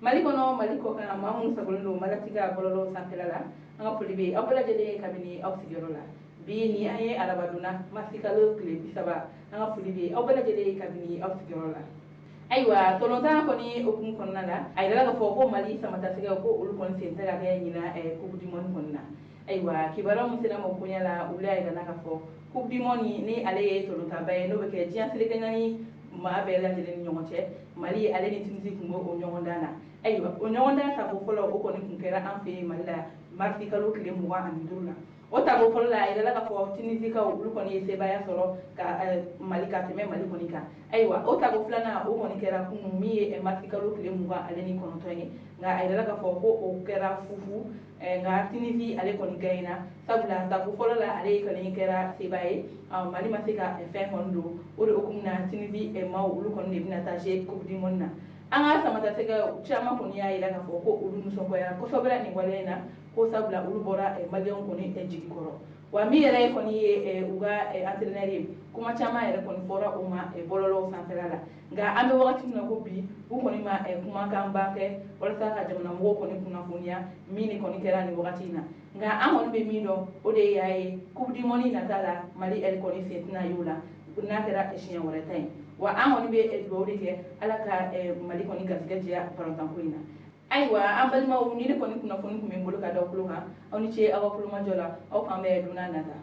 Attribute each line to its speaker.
Speaker 1: Mali kɔnɔ, Mali kɔ kan, maa minnu sagolen don Malati ka bɔlɔlɔ sanfɛla la, an ka foli bɛ aw bɛɛ lajɛlen ye kabini aw sigiyɔrɔ la. Bi ni an ye arabadonna, marisikalo tile 30, an ka foli bɛ aw bɛɛ lajɛlen ye kabini aw sigiyɔrɔ la. Ayiwa, tɔlɔntan kɔni hukumu kɔnɔna la, a yirala k'a fɔ ko Mali samatasɛgɛw, ko olu kɔni sen tɛ ka kɛ ɲinan Coupe du monde kɔni na. Ayiwa, kibaruya min sera ma koɲɛ la, olu y'a yira k'a fɔ Coupe du monde ni ale ye tɔlɔntanba ye, n'o bɛ kɛ diɲɛ seleke naani maa bɛɛ lajɛlen ni ɲɔgɔn cɛ. Mali ale ni Tunisie tun bɛ o ɲɔgɔndan na. Ayiwa, o ɲɔgɔndan tako fɔlɔ, o kɔni tun kɛra an fɛ yen Mali la marisi kalo tile 25 la. O tako fɔlɔ la, a yirala k'a fɔ Tunisikaw, olu kɔni ye sebaaya sɔrɔ ka Mali ka tɛmɛ Mali kɔni kan. Ayiwa, o tako filanan, o kɔni kɛra kunun, min ye marisi kalo tile 29 ye. Nka a yirala k'a fɔ ko o kɛra fufu, nka Tunisie ale kɔni gagnera, sabula tako fɔlɔ la, ale kɔni kɛra seba ye, Mali ma se ka fɛn kɔni don. O de hukumu na, Tunisie maaw, olu kɔni de bɛna taa jouer Coupe du monde na. An ka samatasɛgɛ caman kɔni y'a yira k'a fɔ ko olu nisɔngoyara kosɛbɛ nin waleya in na, ko sabula olu bɔra maliyɛnw kɔni jigi kɔrɔ. Wa min yɛrɛ kɔni ye u ka entraîneur ye, kuma caman yɛrɛ kɔni fɔra o ma bɔlɔlɔw sanfɛla la. Nka an bɛ wagati min na ko bi, u kɔni ma kumakanba kɛ walasa ka jamana mɔgɔw kɔni kunnafoniya min ni kɔni kɛra nin wagati in na. Nka an kɔni bɛ min dɔn, o de y'a ye Coupe du monde nata la, Mali yɛrɛ kɔni sen tɛna y'o la n'a kɛra siɲɛ wɛrɛ ta ye. Wa an kɔni bɛ dugawu de kɛ, Ala ka Mali kɔni garijɛgɛ diya balontanko in na. Ayiwa, an balimaw, ni ne kɔni kunnafoni tun bɛ n bolo ka da aw tulo kan. Aw ni ce aw ka kulomajɔ la. Aw k'an bɛn don n'a nata.